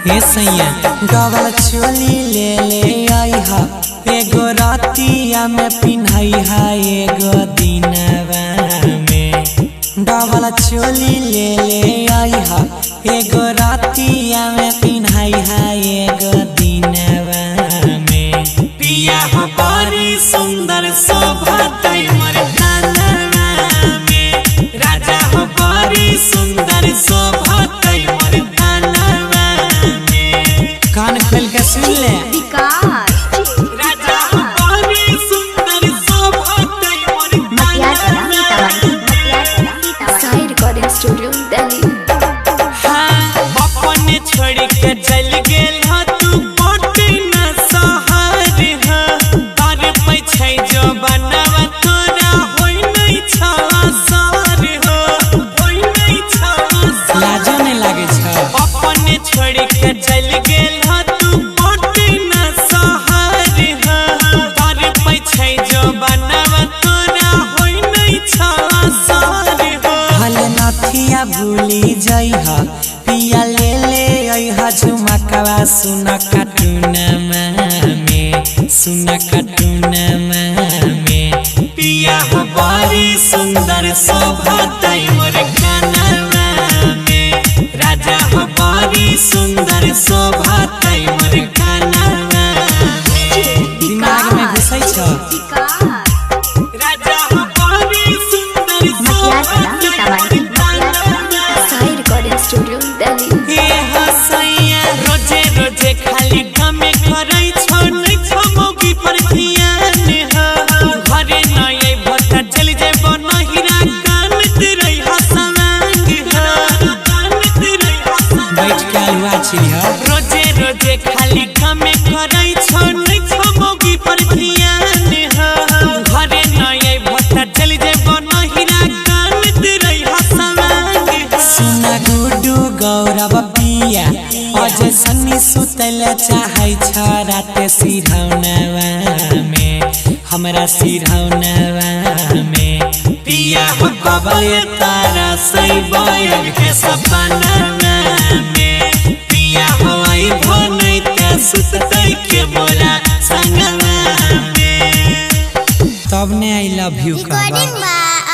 हे सैया डबल चोली ले ले आइहा, एगो रातिया में पिन्हैहा एगो दिनवा में। डबल चोली ले ले आइहा, एगो रातिया में पिन्हैहा एगो दिनवा में। पिया हो बड़ी सुंदर शोभा मोर कानवा में, राजा हो बड़ी सुंदर शोभा मोर कानवा में। कान खोल के सुन ले। विकास राजा हो बड़ी सुंदर शोभा मोर मटियार कानवा कला में। सीतामढ़ी। Sai recording studio Delhi. हाँ, अपने छोड़ के चल गेल ह तू पटना शहर ह, तार पीछे जो बनवा तोरा होई नहीं छवा सर हो, होई नहीं छवा सर। लाजो नहीं लागे छ। अपने छोड़ के चल गेल ह तू पटना शहर ह, तार पीछे जो बनवा तोरा होई नहीं छवा सर हो। भले नथिया भूली जइहा, पिया ले ले अइहा झुमकवा सुन कटुनमा में, सुन कटुनमा में। पिया हो बड़ी सुंदर शोभा मोर कानवा में, राजा हो बड़ी सुंदर शोभा मोर कानवा में। दिमाग में घुसै छ। विकास राजा हो बड़ी सुंदर मटियार शोभा कला सीतामढ़ी। मोर कानवा में। Sai recording studio Delhi. हे हसैया रोजे रोजे खाली कामे करै छौ, नै छौ मौगी पर ध्यान ह, घरे नै अइबो त चलि जेबो नहिरा, कानैत रहि हसवांग ह, कानैत रहि हसवांग। बैठ के अलुआ छिली ह। रोजे रोजे खाली कामे करै छौ, नै छौ मौगी पर ध्यान ह, घरे नै अइबो त चलि जेबो नहिरा, कानैत रहि हसवांग ह। सुन गुडू गौरव पिया, अजय सन्नी सुतल चाहै छ राते सिरौनवा में, हमरा सिरौनवा में। पिया हो कबले तारा सैबयल के सपनवा में, पिया हो अइबो नै त सुततै के मोरा संगवा में। तब ने I love you recording कहबा। बा